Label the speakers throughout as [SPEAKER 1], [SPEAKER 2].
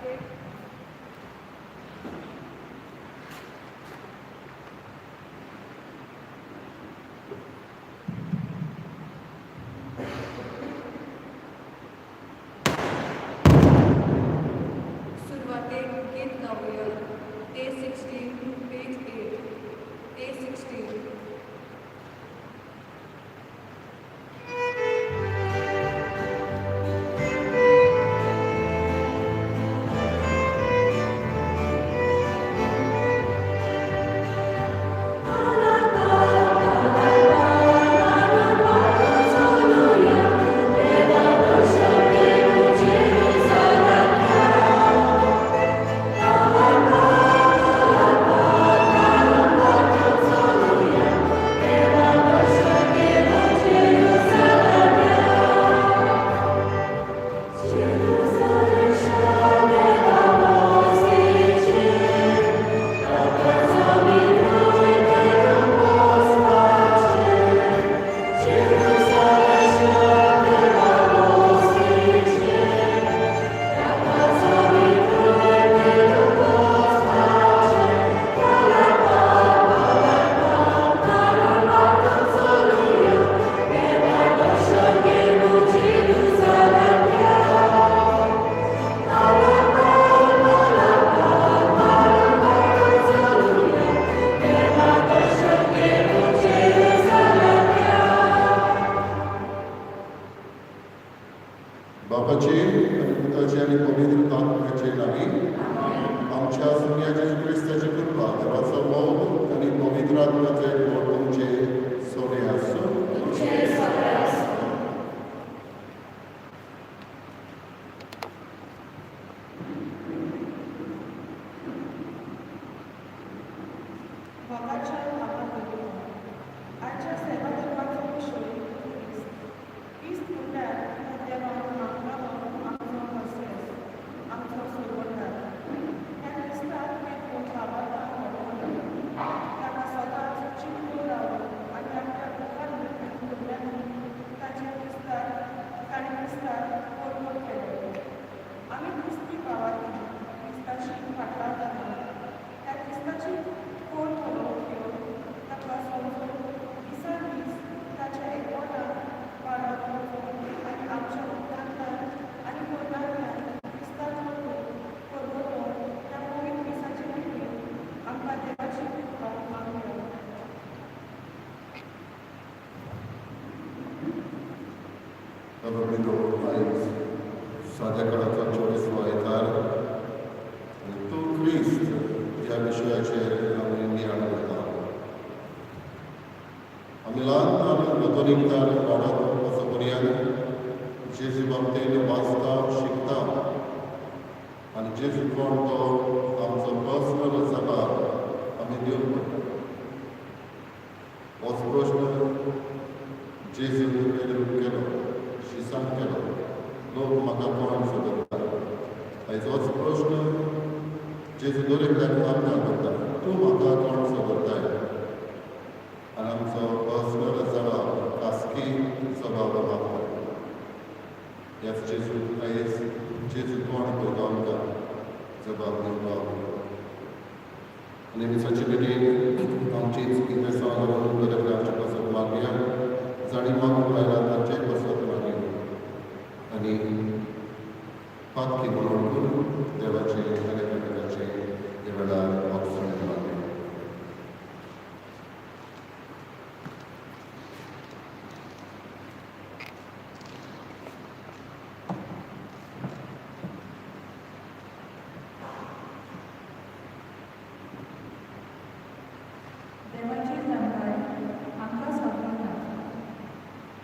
[SPEAKER 1] सुरवातेक सुरवातेक गीत गावया. A 16, page 8, A 16.
[SPEAKER 2] बापाचे आनी पुताचे आनी पवित्र आत्म्याचे नांवी. आमच्या सुन्या जेजू क्रिस्ताची कृपा, देवाचो मोग आनी पवित्र आत्म्याचो एकवट तुमचे सोने आसूं.
[SPEAKER 3] मोगाच्या बाबा. आजच्या सेवा धर्माचो विशय क्रिस्त. क्रिस्त म्हणल्यार देवान आमकां आमचो मसेस, आमचो सोडवणदार. ह्या क्रिस्ताक देखून बाबांना व्हडलो. ताका सदांच चिंतून रावन आनी आपल्या दुखांनी आनी भुरग्यांनी ताचे क्रिस्तार ताणें क्रिस्तार पोरपोर केलें. आमी क्रिस्ती भावांनी क्रिस्ताची फाटलां जाता. ह्या क्रिस्ताची कोण खबर घेवन ताका समजून दिसान दीस ताच्या एकवटान वाडत वचून आनी आमच्या उतरांतल्यान आनी करण्यांतल्यान क्रिस्ताक वरून परगटोवन ह्या पवित्र मिसाचे निमीत आमकां देवाची कृपा मागुया.
[SPEAKER 2] बाबा भयणो, आयज साद्या काळाचो 24वो आयतार आनी तूं क्रिस्त ह्या विशयाचेर आमी नियाळ करता. आमी ल्हान ल्हान कतोलीकदार वाडत वचो पर्यंत जेजू बाबतीन वाचता, शिकता आनी जेजू कोण तो आमचो पर्सनल जबाब आमी दिवंक पडटा. होच प्रश्न जेजून पेद्रूक केलो, शिसांक केलो, लोक म्हाका कोण सोदता? आयज होच प्रश्न जेजू दर एकल्याक आमकां करता, तूं म्हाका कोण सोदताय? आनी आमचो पर्सनल जबाब, खासगी जबाब मागता. ह्याच जेजू आयज जेजू कोण पळय तो आमकां जबाब दिवपाक. आनी मिसाचे भेटेन आमचीच इंतेसांव धरून दर एकल्या आमचे पासत मागया, जांणी मागूंक आयला तांचेय पासत मागया आनी पातकी म्हणून करून देवाचे आनी एकामेकाचे ह्या वेळार भोगसणे मागया.
[SPEAKER 4] देवाची जाणवाय आमकां सापडना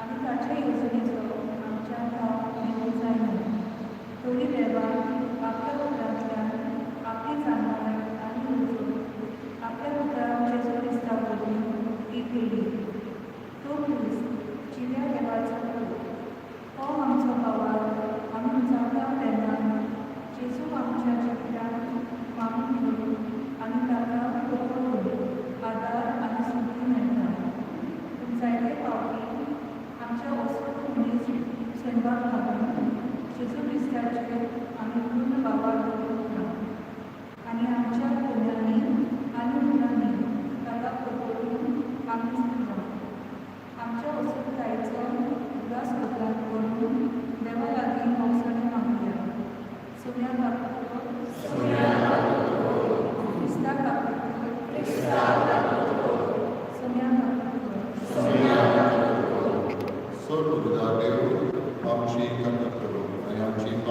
[SPEAKER 4] आनी ताचे येवजणेचो आमच्या भाव घेवंक जायना, तरी देवान आपल्या उतरांतल्यान आपली जाणवाय आनी येवजण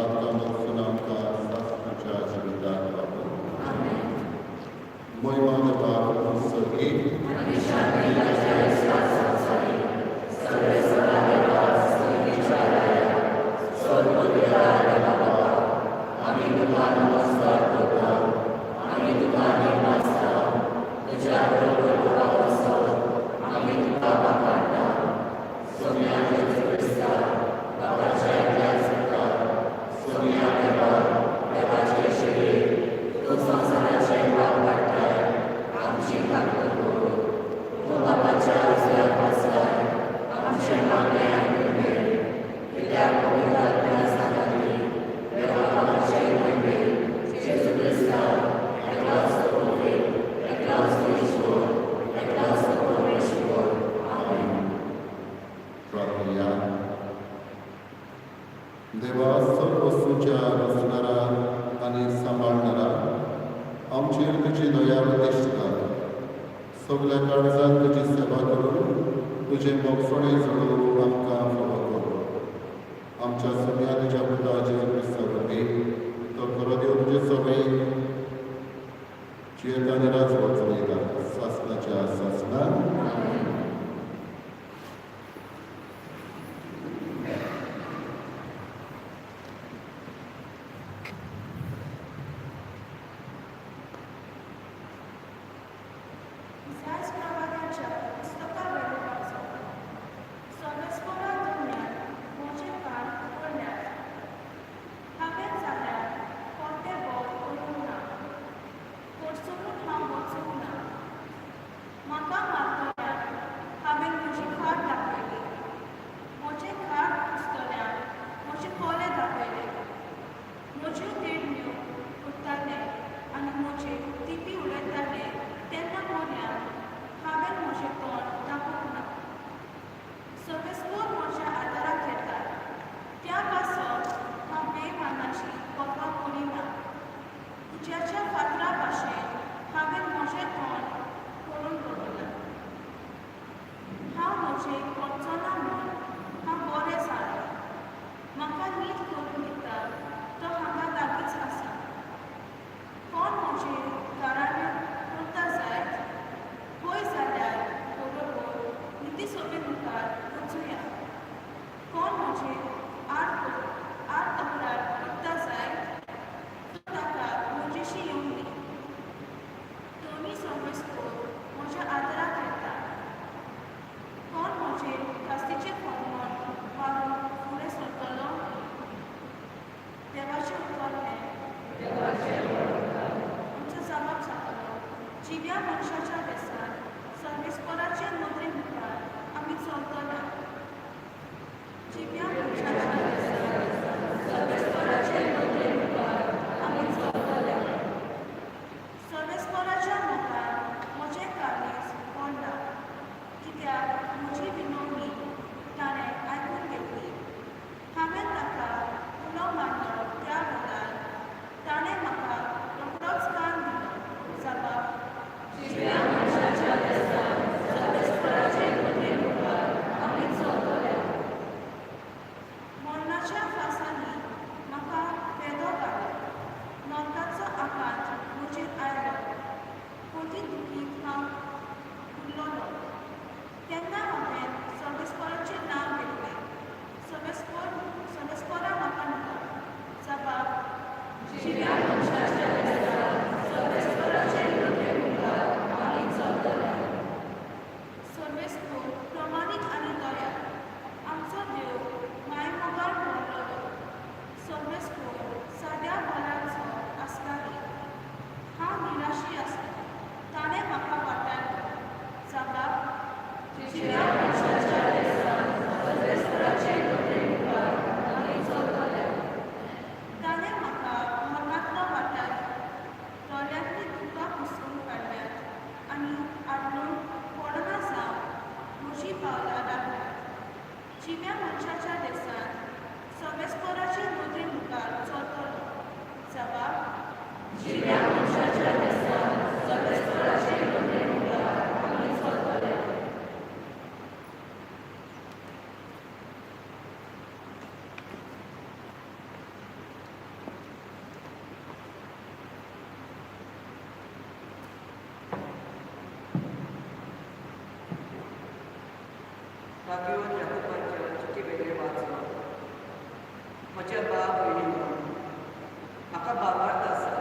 [SPEAKER 2] पादकां भगसून आमकां सासणाच्या जिविताक वापर. महिमा देवाक सगळी प्रार्थना. देवा, सर्व वस्तूंच्या रचणारा आनी सांबाळणारा, आमचेर तुजी दया प्रतिश्ठ घाल. सगल्या काळजान तुजी सेवा करून तुजें मोगसणें जोडूंक आमकां फावो कर. आमच्या सोम्या तुज्या पुता जेजू क्रिस्ता वरवीं, तो खरो देव तुजे सगळे जियेता आनी राजवट चलयता सासणाच्या सासणान.
[SPEAKER 3] इसास प्रवादाच्या पुस्तका वयलें वाचप. सर्वेस्पोरा दुनियान म्हजे कान उगडल्यात. हांवें जाल्यार कोणतें बोट करूंक ना, कडसरून हांव वचूंक ना. म्हाका मारतल्यांक हांवें म्हजी खाट दाखयली, म्हजें खाट पुसतल्यांक म्हजे खोले दाखयले. म्हज्यो देडण्यो करताले आनी म्हजेर तिपी उडयताले तेन्ना मोन्यान हांवें म्हजें तोंड दाखोवंक ना. सर्वेस्पोर म्हज्या आदाराक येता, त्या पासत हांव बेमानाची पर्वा करिना. उज्याच्या फातरा भाशेन हांवें म्हजें तोंड करून दवरलां. हांव म्हजें करचो ना म्हूण हांव बरें जाणा. म्हाका नीत करून दिता तो हांगा लागींच आसा. कोण म्हजेर गाराणें करता जायत? हय जाल्यार बरोबर नितीसभे मुखार वचुया. कोण म्हजेर आड तक्रार करता जायत? तो ताका म्हजेशी येवंदी. दोनी सर्वेस्पोर म्हज्या आदाराक येता. कोण म्हजेर कास्तीचें फर्मान मारून फुडें सरतलो? देवाचें उतर हें. आमचो जबाब जातलो. जिव्या मनशाच्या देसांत सर्वेस्पोराचे नदरे मुखार आमी चलतले. जिव्या मनशाच्या देसांत सर्वेस्पोराचे नदरे मुखार आमी चलतले. सर्वेस्पोराच्या मुखार म्हजें काळीज पडलां, कित्याक म्हजी विनवणी ताणें आयकून घेतली. हांवें ताका उलो मारलो त्या वेळार ताणें म्हाका रोखडोच कान दिलो. जबाब. जिव्या मनशाच्या देसांत सर्वेस्पोराचे नदरे मुखार आमी चलतले.
[SPEAKER 5] म्हज्या भाव भयणीनो, म्हाका भावार्थ आसा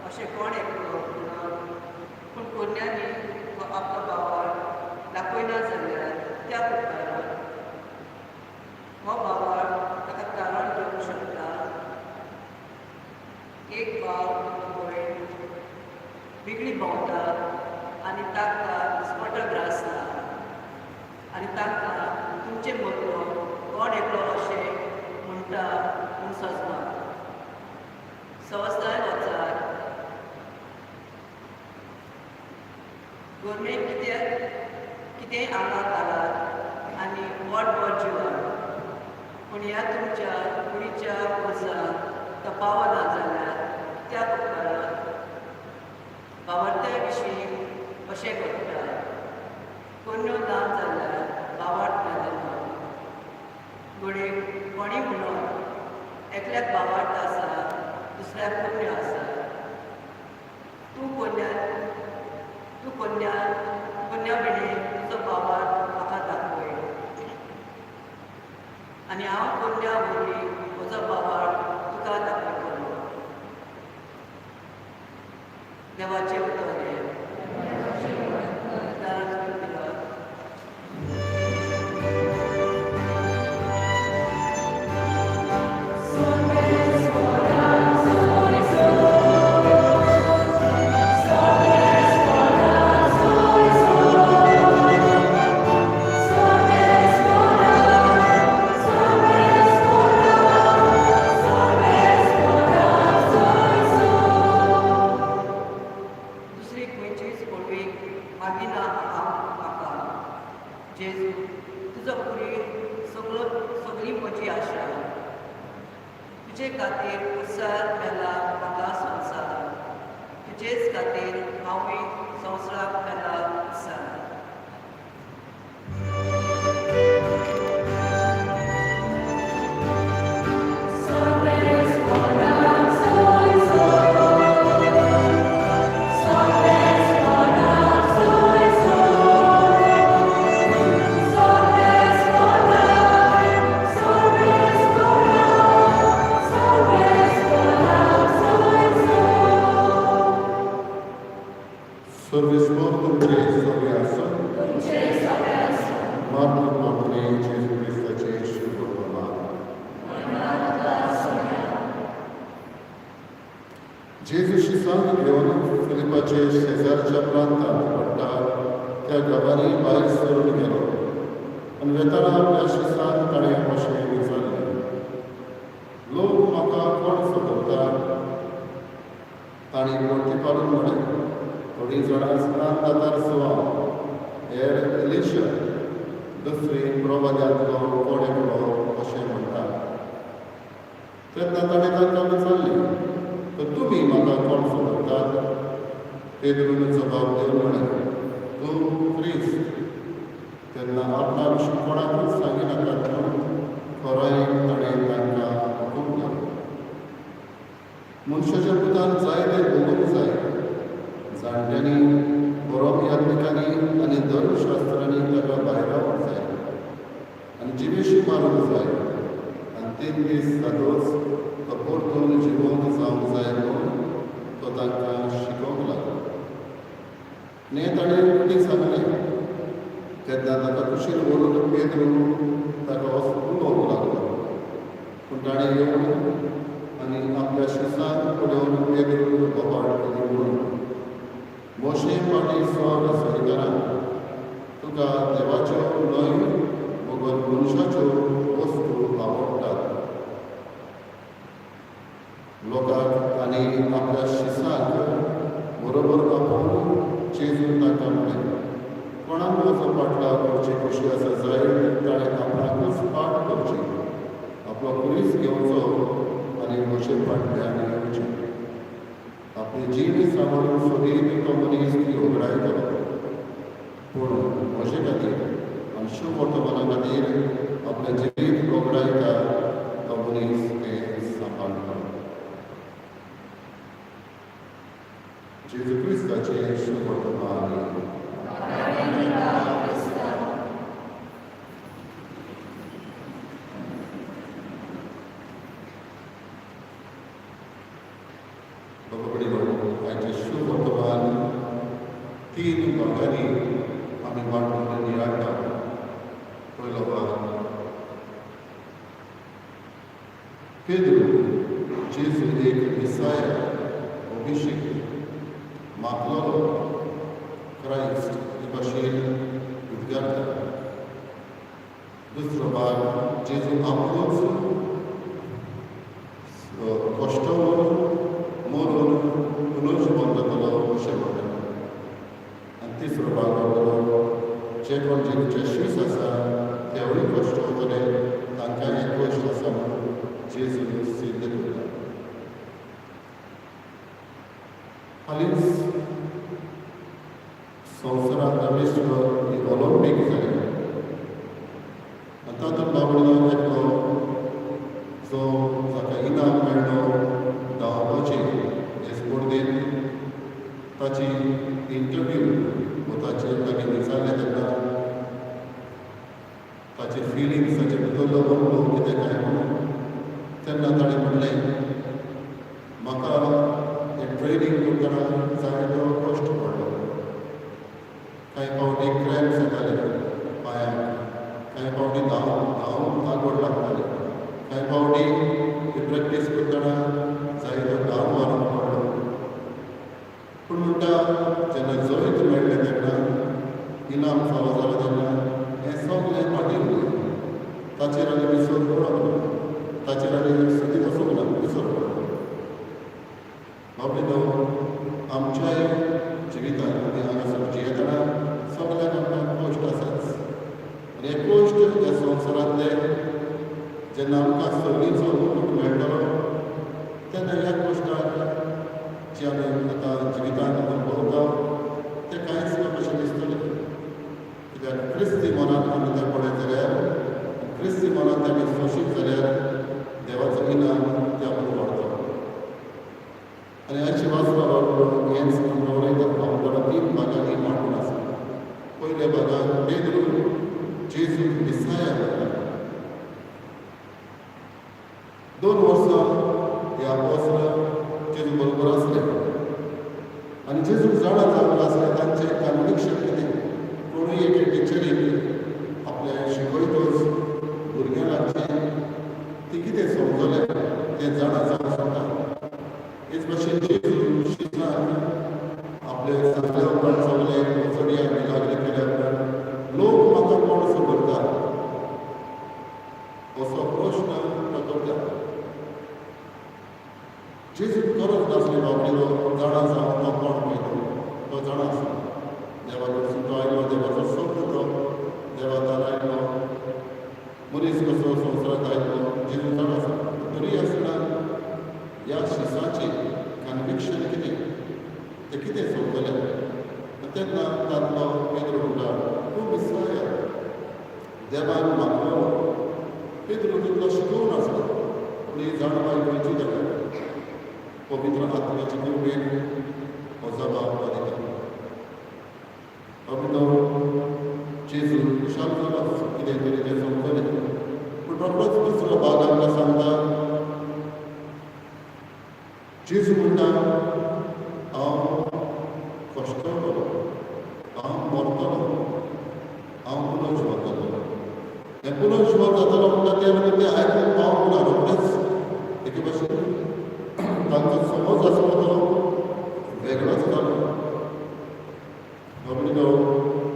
[SPEAKER 5] अशें कोण एकलो म्हणत पूण कोन्यांनी तो आपलो भावार्थ दाखयना जाल्यार त्या उपकारात हो भावार्थ ताका तारण घेवंक शकता. एक भाव भयण वेगळी भोंवतात आनी तांकां दिसपटो ग्रासता आनी तांकां तुमचे मदलो कोण एकलो अशें म्हणटा म्हूण सजमा सवस्ताय वचात. गोरमेंट कित्याक कितेंय आंगाक घालात आनी पोटभर जिवात, पूण ह्या तुमच्या कुडीच्या वजाक तपावना जाल्यार कित्याक उपकारात? भावार्थ्या विशीं अशें घडटा. कोन्न्यो ना जाल्यार भावार्थ मेळना. घडये कोणी म्हणत एकल्याक भावार्थ आसा, दुसऱ्याक कोन्न्यो आसा. तूं कोन्या कोन्या विणें तुजो भावार्थ म्हाका दाखय आनी हांव कोन्या वरवीं म्हजो भावार्थ तुका दाखयतलो. देवाचें उतर हें. दारात दिलात. दुसरी खंयचीच व्हडवीक मागिना हांव म्हाका. जेजू, तुजो पुरी सगलो सगळी म्हजी आशा. तुजे खातीर कुर्सार मेला म्हाका संवसार. तुजेच खातीर हांवूय संवसाराक मेला कुर्सार.
[SPEAKER 2] सर्वेस्पर तुमचे सगळे आसूं. मार्तू पाद्रे जेजू क्रिस्ताचे शुभवर्तमान. जेजू शिसांक घेवन फिलिपाचे शेजारच्या प्रांतांत पडटा त्या गांवांनी भायर सरून गेलो आनी वेताना आपल्या शिसांक ताणें अशें विचारलें, लोक म्हाका कोण सोदता? तांणी परतीपालून म्हळें, थोडीं जाणां स्नान दातार सुवांव, हेर एलिशा, दुसरी प्रवाद्यांतलो कोण एकलो अशें म्हणटा. तेन्ना ताणें तांकां विचारलें, तर तुमी म्हाका कोण सोदतात? पेद्रून जबाब दिवन म्हळें, तूं क्रिस्त. तेन्ना आपणा विशीं कोणाकूच सांगिनाकात म्हूण खोरायेन ताणें तांकां हुकूम दिलो. मनशाच्या पुतान जायते भोगूंक जाय. जाणट्यांनी, बरोम याज्ञिकांनी आनी धर्मशास्त्रांनी ताका भायरावंक जाय आनी जिवेशी मारूंक जाय आनी 3 दीस जातच तो परतून जिवंत जावंक जाय म्हूण तो तांकां शिकोवंक लागलो. आनी ताणें उकती सांगलें. तेन्ना ताका कुशीन व्हरून पेद्रू ताका असो उलोवंक लागलो. पूण ताणें येवन आनी आपल्या शिसांक पळोवन पेद्रून बोबाट केली म्हणून, मोशे फाटीं सर सैताना, तुका देवाच्यो न्हय बगर मनशाच्यो वस्तू आवडटात. लोकांक आनी आपल्या शिसांक बरोबर आपोवन जेजून तांकां म्हळें, कोणाक म्हजो पाटलाव करची खोशी आसा जायत, ताणें आपणाकूच फाट करची, आपलो खुरीस घेवचो आनी म्हजे फाटल्यान येवचें. आपली जीण सांबाळून सोदीत तो मनीस ती होगडायतलो, पूण म्हजे खातीर आनी शुभवर्तमाना खातीर आपलें जिवीत होगडायता तो मनीस तें सांबाळटलो. जेजू क्रिस्ताचें शुभवर्तमान. बाबा भयणीनो, आयचे शुभ वर्तमान तीन भागांनी आमी वांटून नियाळटा. पयलो भाग, पेद्रू जेजू एक मिसाया, अभिषेक, मागलेलो क्रायस्ट हे भाशेन उद्गारता. दुसरो भाग, जेजू आपलोच कश्टवून मरून पुनर्जिवन जातलो अशें म्हणटा. आनी तिसरो भाग म्हणटलो, जे कोण जेजूचे शीस आसा तेवूय कश्ट वतले, तांकां हें कश्ट आसा म्हणून जेजू सिद्ध करता. हालींच संवसारांत विश्व ही ऑलिम्पीक जाली आनी तातूंत बाबडो एकलो जो जाका इनाम मेळ्ळो धांवपाचें हे स्पर्धेंत, ताची इंटरव्यू वा ताचे तागेर विचारलें तेन्ना ताचे फिलिंग्स, ताचे भितरलो अनुभव कितें काय म्हणून, तेन्ना ताणें म्हणलें, म्हाका हें ट्रेनींग करतना जायतो कश्ट पडलो. कांय फावटी क्रॅम्प्स येताले पांयांक, कांय फावटी धांवन धांवन आगोड लागताले, कांय फावटी प्रॅक्टीस करतना जायतो घाम मारून पडलो. पूण म्हणटा, जेन्ना जैत मेळ्ळें तेन्ना, इनाम फावो जालें तेन्ना हें सगळें फाटीं उरलें. ताचेर आनी विसर पडप ना, ताचेर आनी सुदीक वचूंक ना, विसर पडलो. बाबडो, आमच्याय जिवितांत आमी हांगासर जियेतना सगळ्याक आमकां कश्ट आसाच. आनी हे कश्ट ह्या संवसारांतले, जेन्ना आमकां सर्गीचो मुकूट मेळटलो तेन्ना ह्या कश्टाक जे आमी आतां जिवितांत अनुभवता ते कांयच ना कशें दिसतलें. कित्याक क्रिस्ती मनान आमी तें पळयत जाल्यार, क्रिस्ती मनान आमी सोंशीत जाल्यार देवाचो इनाम ते आमकां वाडटलो. आनी आयची वाचपा हेंच आमकां उलयता. आमकां तीन भागांनी वांटून आसा. पयल्या भागान पेद्रू जेजूक मिसाया म्हणटा. 2 वर्सां हे आपोस्ल जेजू बरोबर आसले आनी जेजूक जाणा जावंक आसलें तांचें कन्विक्शन कितें. कोणूय एके टिचरीक आपल्या शिकयतच भुरग्यां लागचें ती कितें समजलें तें जाणा जावंक शकता. हेच भाशेन जेजू शिसांक आपले सांगल्या उपरांत, सगळे वचडया मिलाग्री केल्या उपरांत, लोक म्हाका कोण समजता असो प्रश्न तो करता. जेजूक गरज नासली बाबडीलो जाणा जावन तो कोण पळयतो, तो जाणा आसलो. देवा कडसून तो आयलो, देवाचो शब्द, तो देवा दार आयलो, मनीस कसो संवसारांत आयलो, जेजू जाणा आसलो. तरी आसतना ह्या शिसाचें कन्विक्शन कितें, तें कितें समजलें. तेन्ना तांतलो पेद्रू म्हणटा, तूं मिसाया, देवान मागलो. पेद्रू तितलो शिकोवंक नासलो, पूण ही जाणवाय खंयची ताका, पवित्र आत्म्याची कृपेन हो जबाब तो दिता. बाबीनो, जेजू खुशाल जालोच, कितें तरी तें समजलें. पूण रोखडोच दुसरो भाग आमकां सांगता, जेजू म्हणटा, हांव कश्टवतलो, हांव मरतलो, हांव पुनर्जिवन जातलो. हें पुनर्जिवन जातलो म्हणटा तें आनी तें आयकूंक पावूंक ना. रोखडेच एके भाशेन तांचो समज आसलो तो वेगळोच जालो. बाबडीनो,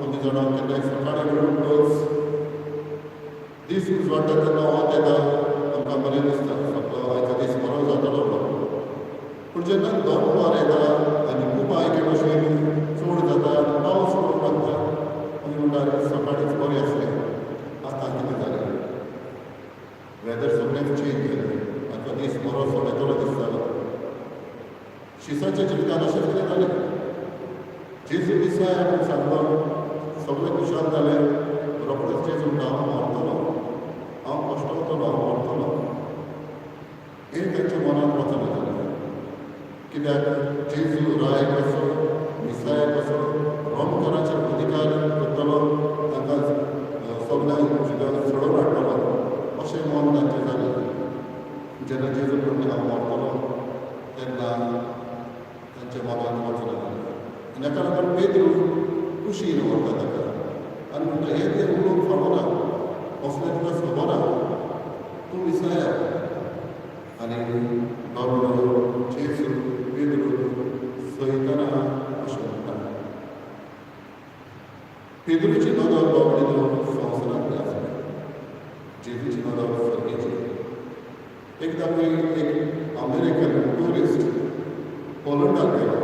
[SPEAKER 2] आमी जाणा, केन्नाय सकाळीं उठूनच दीस उजवाडटा तेन्ना वत येता, आमकां बरें दिसता, सगळो आयचो दीस बरो जातलो म्हणून. पूण जेन्ना दनपार येता आनी कुपां एके भाशेन चड जाता आनी पावस पडूंक लागता, आमी म्हणटा, आरे, सकाळींच बरें आसलें, आतां कितें जालें, वेदर सगळेंच चेंज जालें, आतां दीस बरो येतलो दिसतालो. शिसाच्या जिवितांत अशेंच कितें जालें. जेजू मिसाया म्हूण सांगलो, सगळे खुशाल जाले. रोखडोच जेजू म्हणटा, हांव मरतलो, हांव कश्टवतलो, हांव मरतलो. हें तांच्या मनांत वचना जालें. कित्याक जेजू राय कसो, मिसाया कसो रोमकाराचेर अधिकार करतलो, तांकां सगळ्यांक सोडोवन हाडटलो अशें मन तांचें जालें. जेन्ना जेजू म्हणलें हांव मरतलो तेन्ना तांच्या मनांत वचना आनी हाका लागून पेद्रू कुशीन व्हरता ताका आनी म्हणटा, हें तें उलोवंक फावना, असलें तुका खबर ना, तूं विसरया. आनी बाबडो जेजू पेद्रू सयतना अशें म्हणटा. पेद्रूची नदर बाबडी संवसारांतली आसली, जेजूची नदर सर्गेची. एकदां खंय एक अमेरिकन ट्युरिस्ट पोलंडाक गेलो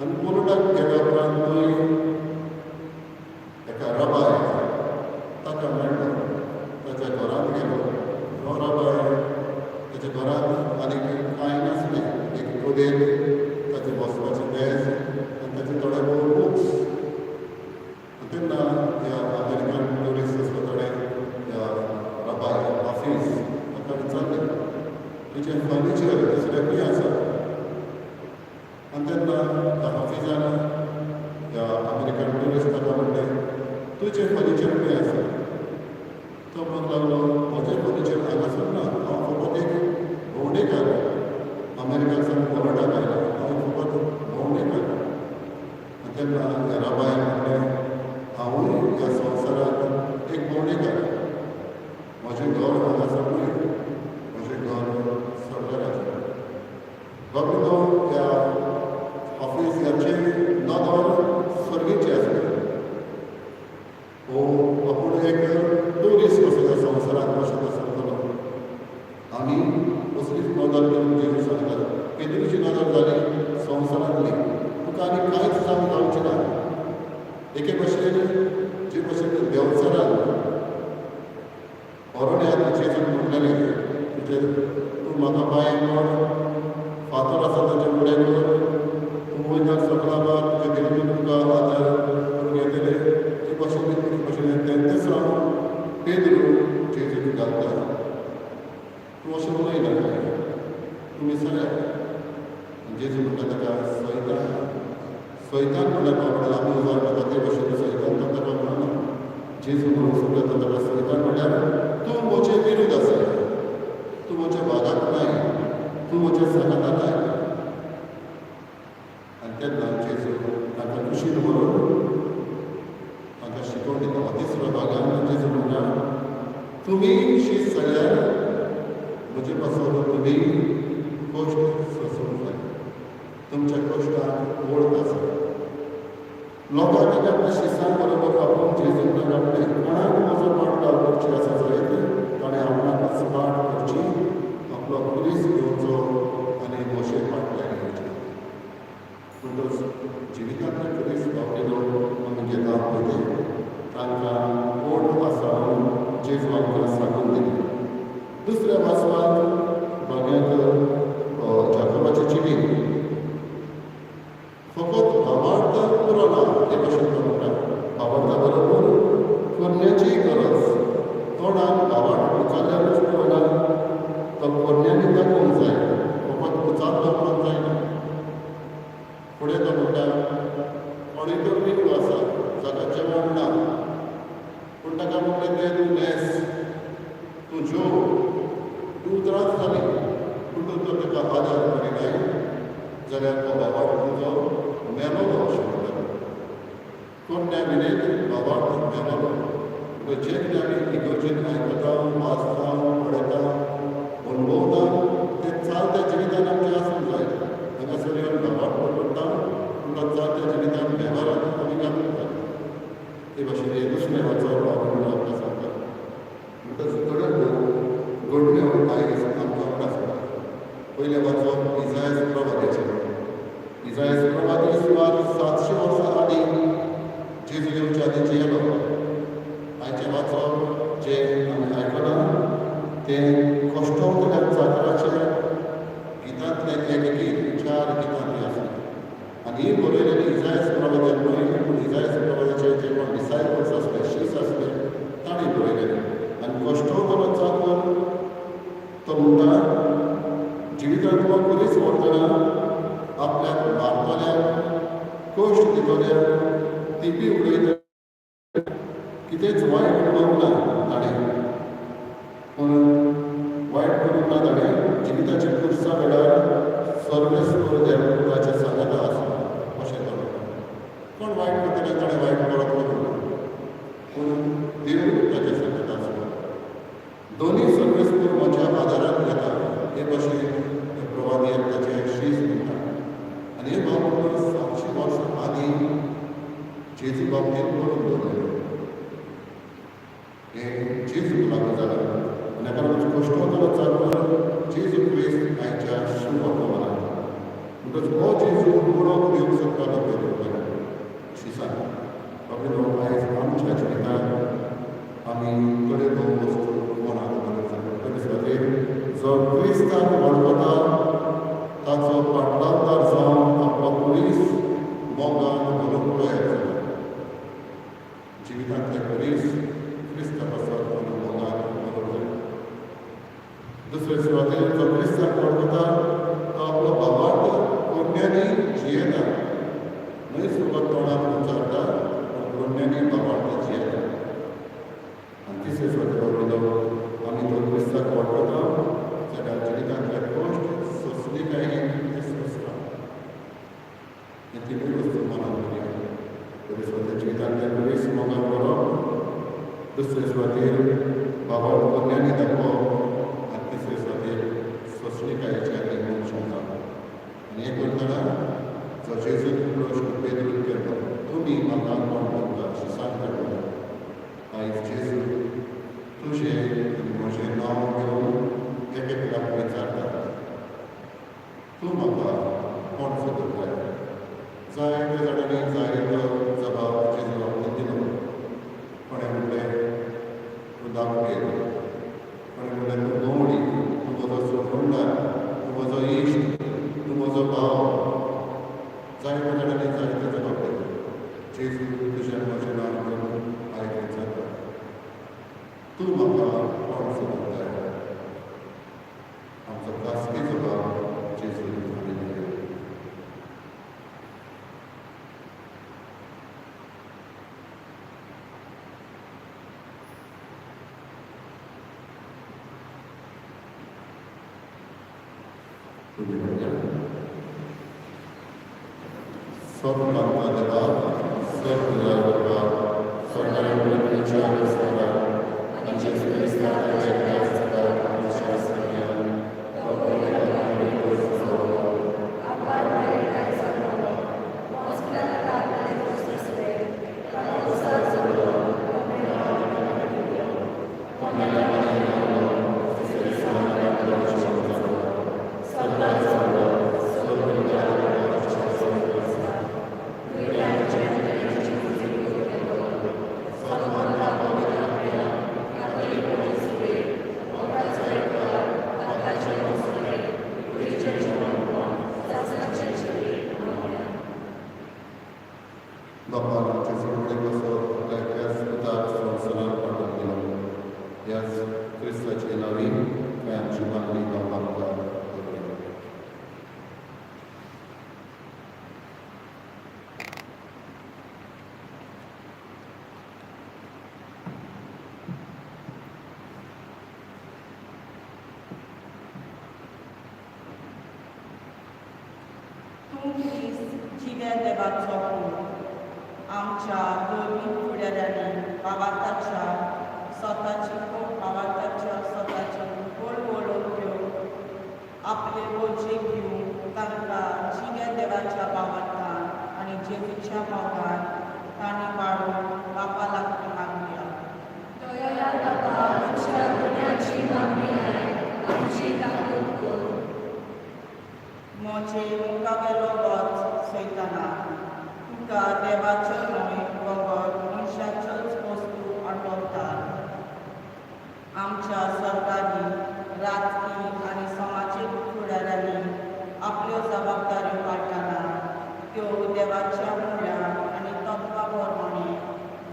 [SPEAKER 2] आनी पोलंडाक गेल्या उपरांत थंय एका रबाय ताका मेळ्ळो. ताच्या घरांत गेलो. हो रबाय, ताच्या घरांत आनीक कांय नासलें, एक कदेल, ताचें बसपाचें मेज आनी ताचे थोडे भोव बुक्स. तेन्ना ह्या अमेरिकन ट्युरिस्ट आसलो, ताणें ह्या रबाय हाफीज ताका विचारलें, तुजें फर्निचर दुसरें खंय आसा? आनी तेन्ना ह्या हाफिजान ह्या अमेरिकन ट्युरिस्ट ताका म्हणलें, तुजें फर्निचर खंय आसा? तो म्हणूंक लागलो, म्हजें फर्निचर हांगासर ना, हांव फकत एक भोंवडेकार, अमेरिकाक सावन पोलंडाक आयला, हांव फकत भोंवडेकार. आनी तेन्ना ह्या रबायन म्हणलें, हांवूय ह्या संवसारांत एक भोंवडेकार, म्हजें घर हांगासर न्हय, म्हजें घर सगळ्या. बाबीनो, ह्या हाफीज ह्याचे नदर सर्गीचे आसले. हो आपूण एक ट्युरिस्ट कसो ह्या संवसारांत कशें तो समजलो. आमी असलीच नदर घेवन जेजू सांगता, पेद्रूची नदर जाली संवसारांतली, तुका आनी कांयच जावंक जावचें ना. एके भशेन जे भशेन देंवचारान अरण्यांत जेजून म्हणलेलें, तुजें तूं म्हाका पांय पड, फातर आसा ताचे फुडें कर, तूं वयता सकला बार, तुजे देवून तुका आदार करून घेतले. ते भशेन एके भशेन तेंच पेद्रू जेजूक घालता, तूं अशें उलयनाका, तूं विसरया. जेजू म्हणटा ताका, सैतान. सैतान म्हणल्यार बाबडो आमी उजार करता ते भशेन सैतान तो ताका म्हणना. जेजू म्हणून सोदता ताका, सैतान म्हणल्यार तूं म्हजे विरुद्ध आसा, तूं म्हज्या भागाक नाय, तूं म्हज्या सांगाता नाय. आनी तेन्ना जेजू तांकां कुशीन व्हरून तांकां शिकोवन दिता. तिसऱ्या भागान जेजू म्हणटा, तुमी शीत जाल्यार म्हजे पासून तुमी कश्ट सोंसूंक जाय, तुमच्या कश्टाक वळख आसा. लोकांक आपल्या शिसां बरोबर आपूण जेजून आपणें कोणाक म्हजो पाटलाव करची आसा जायत, ताणें आपणाकच पाठ करची, आपलो खुरीस घेवचो आनी म्हजे फाटल्यान घेवचे. म्हणटच जिवितांतले खुरीस बाबडीनो आमी घेता पळय ते तांकां ओट आसा म्हणून जेजू आमकां सांगून दिली. दुसऱ्या वाचपाक भाग्यांत जाकोबाची चिटी. फकत भावार्थ पुरो ना हे भशेन तो म्हणटा, भावार्था बरोबर करण्याचीय गरज. तोंडान भावार्थ उचारल्यारूच पुरो ना, तो करण्यांनी दाखोवंक जाय, फकत उचारलो म्हणून जायना. फुडें तो म्हणटा, कोणूय तर विकलो आसा जाका जेवण ना, पूण ताका म्हणलें तें तूं न्हेस, तूं जेव, तूं त्रास जाली, पूण तूं तर ताका आदार करिनाय जाल्यार तो भावार्थ तुजो मेलोलो अशें म्हणटा. करण्या विणें भावार्थ मेलोलो. म्हणजे जें कितें आमी इगर्जेन आयकता, वाचता, पळयता, अणभवता, तें चालत्या जिवितान आमचें आसूंक जाय. हांगासर येवन भावार्थ पडटा, पूण तो चालत्या जिवितान वेव्हारांत आमी घालूंक जाय. ते भाशेन हें दुसरें वाचप हांव आमकां सांगता. म्हणटच थोड्यो घडण्यो आयज आमकां आसता. पयलें वाचप इजायस प्रवादीचें. इजायस प्रवादी सुमार 700 वर्सां आदीं, जेजू येवच्या आदीं जियेलो. आयचें वाचप जें आमी आयकलां तें कश्टोवतल्या चाकराच्या गितांतलें एक गीत. चार गितां ती आसली आनी ही बरयलेली इजायस प्रवाद्यान न्हय, पूण इजायस प्रवाद्याचे जे कोण डिसायपल्स आसले, शीस आसले, तांणी बरयलेले. आनी कश्टोवतलो चाकर तो म्हणटा, जिवितांत खुरीस व्हरतना आपल्याक मारतल्याक, कश्ट दितल्याक, तिपी उडयतल्या, कितेंच वायट करूंक ना ताणें, पूण वायट करूंक ना ताणें, जिविताच्या खुर्सा वेळार सर्वेस्पर देव ताच्या. अशें प्रवादी ताचें शीस म्हणटा. आनी हे बाबतींत 700 वर्सां आदीं जेजू बाबतींत बरोवन दवरलें. हें जेजूक लागू जालां आनी हाका लागून कश्टोतलो चाकर जेजू क्रिस्त आयच्या शुभवर्तमानांत. म्हणटच हो जेजू वळख दिवंक सोदतालो पेद्रू कडेन शिसान. बाबीनो, आयज आमच्या जिवितांत आमी थोड्यो भोव वस्तू मनात दवरूंक जाय. पयले सुवातेर जो क्रिस्ताक वळखता ताचो पाटलावदार जावन आपलो पुलीस मोगान व्हरूंक तयार जाला. जिवितांतले पुलीस क्रिस्ता पासत आमी मोगान व्हरूंक जाय. दुसरे सुवातेर जो क्रिस्ताक वळखता तो आपलो भावार्थ कोन्यांनी जियेता, न्हय फकत तोंडान उच्चारता पूण कोन्यांनी भावार्थ जियेता. आनी तिसरे सुवातेर बाबीनो, आमी जो क्रिस्ताक वळखता जाल्यार जिवितांतले कश्ट सोंसणीकायेन ते सोंसता. हे तिनूय वस्तू मनात दवरुया. पयले सुवातेर जिवितांतले पुलीस मोगान व्हरप, दुसरे सुवातेर भावार्थ कोन्यांनी दाखोवप आनी तिसरे सुवातेर सोंसणीकायेची आनी मनशां जावप. आनी हें करतना जो जेजून प्रश्न पेद्रून केलो, तुमी म्हाका कोण म्हणटा, शिसान केलो, आयज जेजू तुजें आनी म्हजें नांव घेवन एक एकल्याक विचारता, तूं म्हाका कोण सोदताय? जायते जाणांनी जायतो जबाब जेजू बाबतींत दिलो. कोणें म्हणलें तूं दाखयल, कोणें म्हणलें तूं गवळी, तूं म्हजो सोडणदार, तूं म्हजो इश्ट, तूं म्हजो भाव. जायते जाणांनी जायते जबाब दिले. जेजू तुजें म्हजें नांव घेवन आयज विचारता, तूं म्हाका कोण सोदताय? आमचो खासगी जबाब जेजू आमी दिवया. फुडें वया. स्वर्गांतल्या देवा, स्वर्ग बाबा, स्वर्गार पृथ्वीच्या स्वर्गार आनी जेजू क्रिस्ताच्या एकल्या आमच्या सगळ्या तो बापान आमचे सोडणे कसो आपल्या ह्याच पुताक संवसारात पाठोवन दिलो. ह्याच क्रिस्ताचे नांवी काय आमची मागणी बापा मुखार दवरया.
[SPEAKER 3] तूं क्रिस्त जिव्या देवाचो पूत. आमच्या धर्मीक फुडाऱ्यांनी भावार्थाच्या स्वताची वळवळून घेवन आपले वोजे घेवन तांकां जिव्या देवाच्या भावार्थान आनी जेजूच्या मोगान तांणी वाडोवन बापा लागीं मागया.
[SPEAKER 1] दयाळ बाबा, आमच्या गुन्यांची मागणी आयक, आमची काकूट कर.
[SPEAKER 3] म्हजे मुखावेलो वच सैताना, तुका देवाच्यो न्हय बगर मनशाच्योच वस्तू आठवतात. आमच्या सरकारी, राजकी आनी समाजीक फुडाऱ्यांनी आपल्यो जबाबदाऱ्यो पाळटना त्यो देवाच्या मुल्यां आनी तत्वां प्रमाणें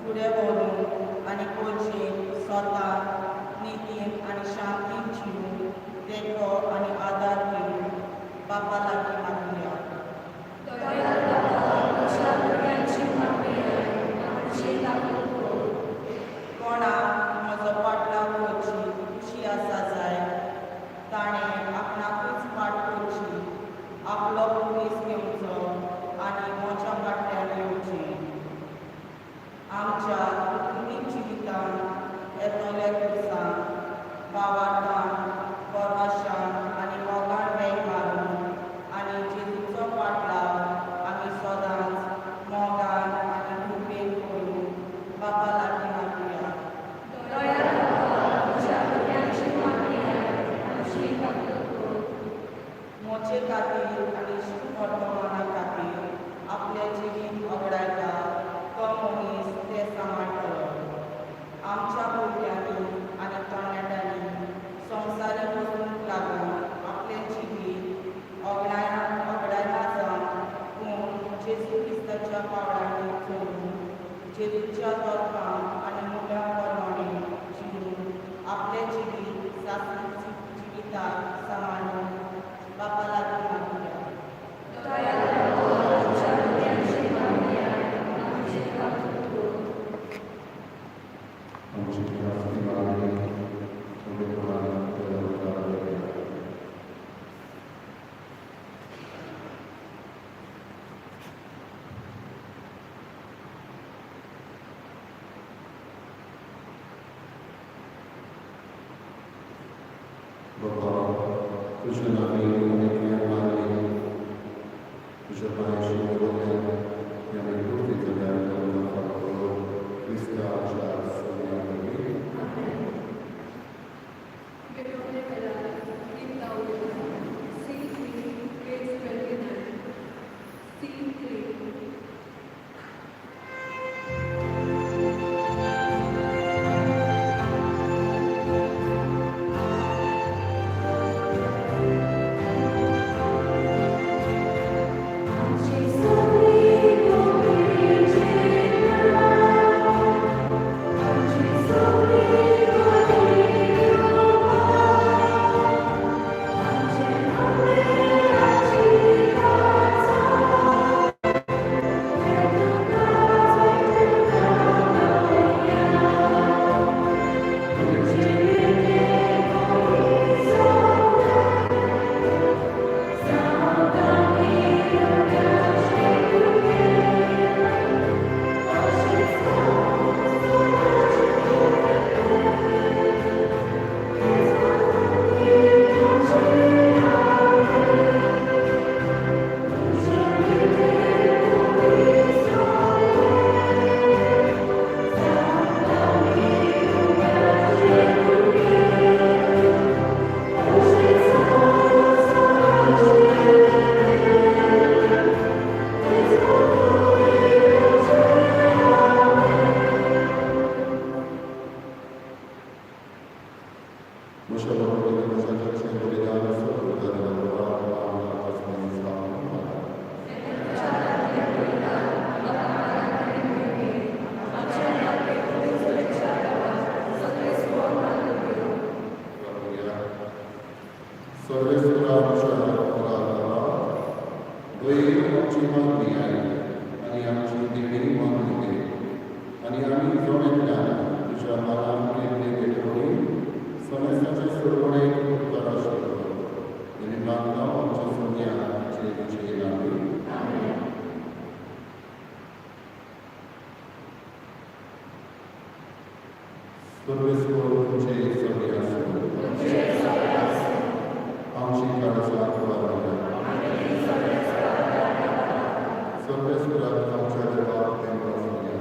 [SPEAKER 3] फुडें व्हरून आनी कोचीन स्वता नितीन आनी शांतीन जिवन तेंको आनी आदार दिवन बापा लागीं मागुया.
[SPEAKER 1] दयाळ बाबा, आमच्या गुन्यांची मागणी आयक, आमची काकूट कर.
[SPEAKER 3] कोणाक म्हजो पाटलाव करची खुशी आसा जायत ताणें आमचे खातीर आनी वर्तमाना खातीर आपलें जिवीत वगडायता तो मनीस तें सांबाळटलो. आमच्या भुरग्यांनी आनी तरणाट्यांनी संवसारीक वस्तूंक लागून आपलें जिवीत वगडायना जावन पूण जेजू क्रिस्ताच्या पावलांनी चलून जेजूच्या तत्वां आनी मुल्यां प्रमाणें जिवन आपलें जिवीत सासणीक जिविताक सांबाळून बापा लागीं मागुया.
[SPEAKER 1] आमच्या भुरग्यांची मागणी आयक, आमची काकूट कर.
[SPEAKER 2] आमची खासगी मागणी पवित्रपणान देवा मुखार दवरया. बाबा, तुज्या नांवान आमी क्रिया मानली, तुज्या पांयाशी दवरल्यान ती आमी पुर्ती जाल्यार आमकां फावो कर, क्रिस्ता आमच्या सोन्या वरवीं.
[SPEAKER 1] भेटवणे वेळार गीत गावया. C3, page 29. C3. आमची सगळी गोपीची आमची सगळी आमचे आमची
[SPEAKER 2] Moshe बलिदान सर्वेश्वरा आमच्या मुखार दयेन आमची मागणी आयक आनी आमची देणी मागणी घे आनी आमी जण एकल्यान तुज्या मानान केल्ले भेटवणी समेस्ताचे सोडवणेक उपकार आशिल्लो. आनी मागता आमच्या सोन्या जेजूचे नांवी. सर्वेस्पर तुमचे सगळे आसूं. आमची काळजां वाडया. सर्वेश्वराक आमच्या देवाक तेंको आसुया.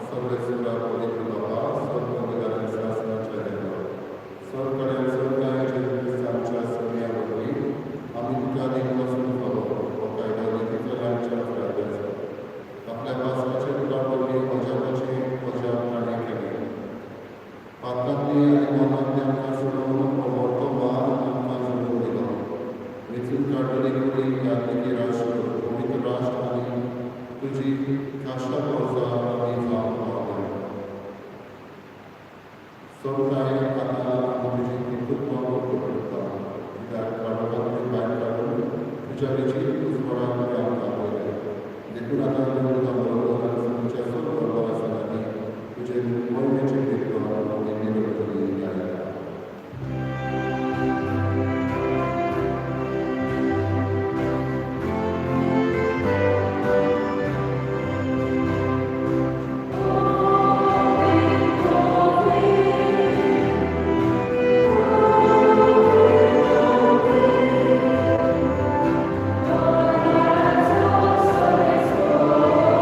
[SPEAKER 2] सर्वेश्वरा पवित्र बाबा, सर्व सासनाच्या देवा, सरकड्यान सरकाय जेजू क्रिस्तांच्या सोन्या वरवीं आमी तुका दिनवासून फावो हो कायदो नितीचो आमच्या फायद्याचो. आपल्या पासकाचे तुका वरवीं अजापाचें अजाप ताणें केलें. पातकांतली आनी मरणांतली आमकां सोडोवन हो वर्तमान आमकां जोडून दिलो. वेंचून काडलेली कुडी, याज्ञिकी राष्ट्र, पवित्र राष्ट्र आनी तुजी खाशा प्रजा आमी जावंक पावल्या. सोडकाय आतां आमी तुजी कर्तृत्वां वक्त करता, कित्याक काळोखांतली भायर काडून तुज्या वेंचीक उजवाडाक तुवें आमकां आपयलें. देखून आतां तुका बरोबर आनी तुमच्या सर्व बरोबर तुजे मोहिमेचें कीर्तन आमी निरंतरी गायता.
[SPEAKER 1] Oh,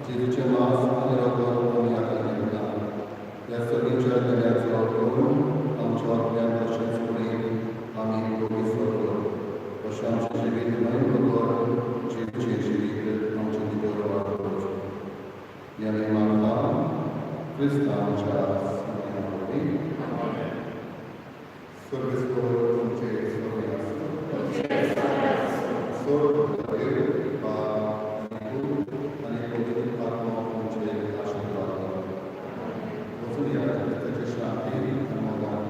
[SPEAKER 2] जेजूचें मांस आनी रगत आमी आतां घेवया. ह्या सगळींच्या देण्याचो करून आमच्या आत्म्यान तशेंच कुडीन आमी दोगी सोडलो अशें आमचें जिवीत न्हय बगर जेजूचें जिवीत आमचे भितर वाडोवचें. ह्या नेमांतल्यान क्रिस्त आमच्या सगळ्यां वरवीं. सर्वेस्पर तुमचे सगळे आसूं. सर्व आनी पवित्र आत्मो तुमचे आशिर्वाद दिवं. वचून या क्रिस्ताचे शांती आनी मोगान.